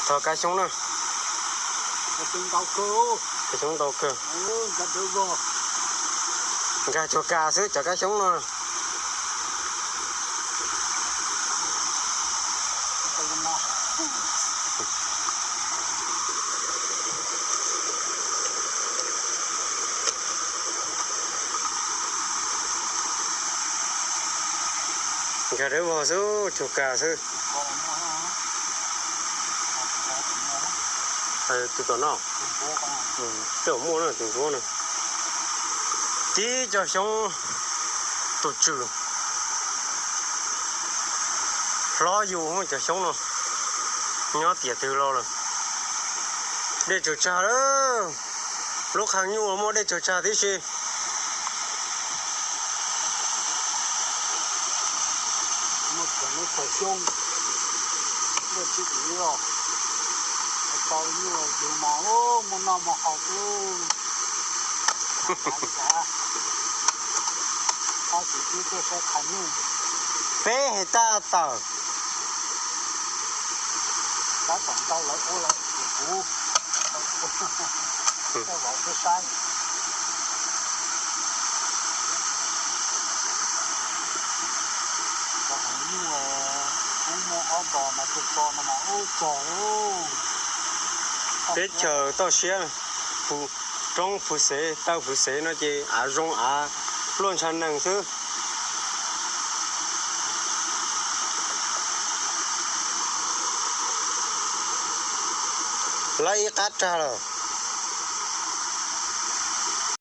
Txog kab xyoob na. Kab xyoob ntau kawg. Nkag cuag kas xwb cov kab xyoob no. Nkag dawb vog xwb, cuag kas xwb. Tus tom no, tej zaum muaj na, tus nquab na. Tib co xyoob tus tswm hlob yus cov xyoob no, nyob tiam twg los lawm. Dej tsaws tsag lawm, lub qhov nyuj muaj dej tsaws tsag tib si. Muaj txhua lub txhua xyoob, muaj tsis ib los tau nyuj yus mas muaj noj muaj haus xwb. Ob txiv tub tuaj saib qhov nyuj, peb hais tag tawm. Tab tom ntau lawv ua lawm ces kuv, kuv vauv tuaj saib. Cov hauv nyuj kub muaj ob npos mas tso tso no mas ub txog lauj. Teb chaws toj siab, roob Phuv Xev, taw Phuv Xev no ces av zoo av luaj ntshav nees xwb. Lawv ib qab rag lawm.